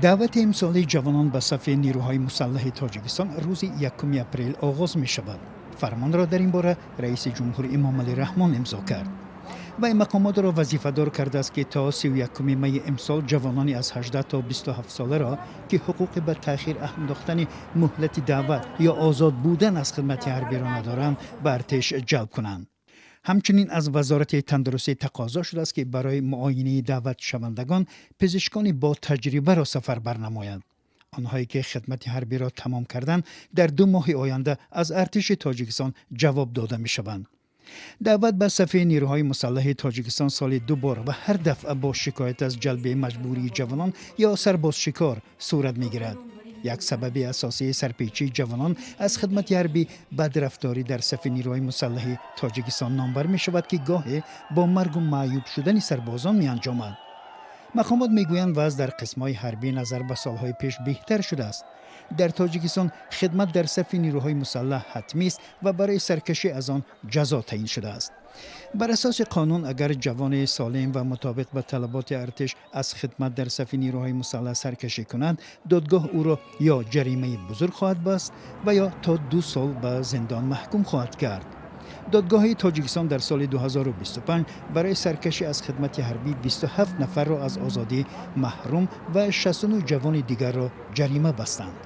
Даъвати имсолии ҷавонон ба сафи нирӯҳои мусаллаҳи Тоҷикистон рӯзи 1 апрел оғоз мешавад. Фармонро дар ин бора раиси ҷумҳур Эмомалӣ Раҳмон имзо кард. Вай мақомотро вазифадор кардааст, ки то 31 майи имсол ҷавонони аз 18 то 27 соларо, ки ҳуқуқи ба таъхир андохтани муҳлати даъват ё озод будан аз хидмати ҳарбиро надоранд, ба артиш ҷалб кунанд. Ҳамчунин аз Вазорати тандурустӣ тақозо шудааст, ки барои муоинаи даъватшавандагон пизишкони бо таҷрибаро сафарбар намоянд. Онҳое ки хидмати ҳарбиро тамом карданд, дар 2 моҳи оянда аз артиши Тоҷикистон ҷавоб дода мешаванд. Даъват ба сафи нирӯҳои мусаллаҳи Тоҷикистон соли ду бор ва ҳар дафъа бо шикоят аз ҷалби маҷбурии ҷавонон ё сарбозшикор сурат мегирад. Як сабаби асосии сарпечии ҷавонон аз хидмати ҳарбӣ бадрафторӣ дар сафи нирӯҳои мусаллаҳи Тоҷикистон номбар мешавад, ки гоҳе бо маргу маъюб шудани сарбозон меанҷомад. Мақомот мегӯянд, вазъ дар қисмҳои ҳарбӣ назар ба солҳои пеш беҳтар шудааст. Дар Тоҷикистон хидмат дар сафи нирӯҳои мусаллаҳ ҳатмист ва барои саркашӣ аз он ҷазо таъин шудааст. Бар асоси қонун, агар ҷавони солим ва мутобиқ ба талаботи артиш аз хидмат дар сафи нирӯҳои мусаллаҳ саркашӣ кунад, додгоҳ ӯро ё ҷаримаи бузург хоҳад баст ва ё то 2 сол ба зиндон маҳкум хоҳад кард. Додгоҳи Тоҷикистон дар соли 2025 барои саркашӣ аз хидмати ҳарбӣ 27 нафарро аз озодӣ маҳрум ва 69 ҷавони дигарро ҷарима бастанд.